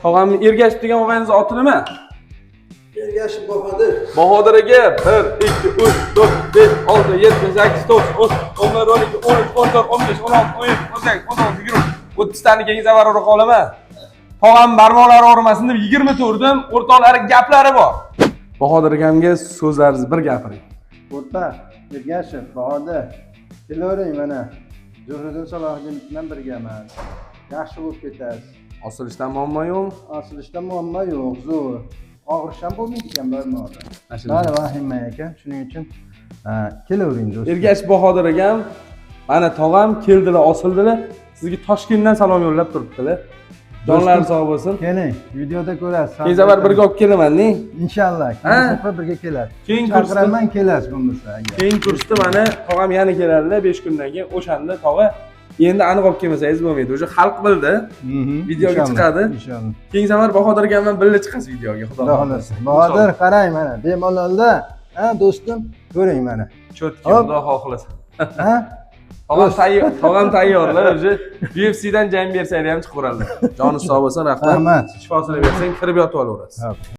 Tog'am Ergashev degan og'ayingizni oti nima? Ergashev Bahodir. Bahodir aka, 1, 2, 3, 4, 5, 6, 7, 8, 9, 10, 11, 12, 13, 14, 15, 16, 17, 18, 19, 20, 30 tani keyingi safar ura qolaman. Tog'am barmoqlari og'rimasin deb 20 turdim, o'rtoqlari gaplari bor. Bahodir akamga so'zlaringizni bir gapiring. O'rta Ergashev Bahodir. Kelavering mana. Zuhriddin Salohiddin bilan birgaman. Yaxshi bo'lib ketasiz. Osilishdan muammo yo'q. Osilishda muammo yo'q, zo'r. Og'rish ham bo'lmaydi ekan barmoqda. Mana shu. Mana vahima ekan, shuning uchun kelavering, do'stim. Ergash Bahodir akam, mana tog'am keldilar, osildilar. Sizga Toshkentdan salom yo'llab turibdilar. Jonlari sog' bo'lsin. Keling, videoda ko'rasiz. Keyingi safar birga olib kelaman, ne? Inshaalloh. Ha? Keyingi safar birga kelasiz. Keyin kursda Chaqiraman, kelasiz bo'lmasa agar. Keyin kursda mana tog'am yana keladilar 5 kundan keyin. O'shanda tog'a endi aniq olib kelmasangiz bo'lmaydi. Уже xalq bildi. Videoga Inshaalloh, chiqadi. Inshaalloh. Keyingi safar Bahodir akam bilan birga chiqasiz videoga, xudo Xudo xohlasa. Bahodir, qarang mana, bemalolda, ha, do'stim, ko'ring mana. Чётко, Hop. xudo xohlasa. Ha? Tog'am tayyor, tog'am tayyorlar уже. UFCdan jang bersanglar ham chiqaveradilar. Joni sog' bo'lsin, rahmat. Rahmat. Shifosini bersin, kirib yotib olaverasiz. Hop.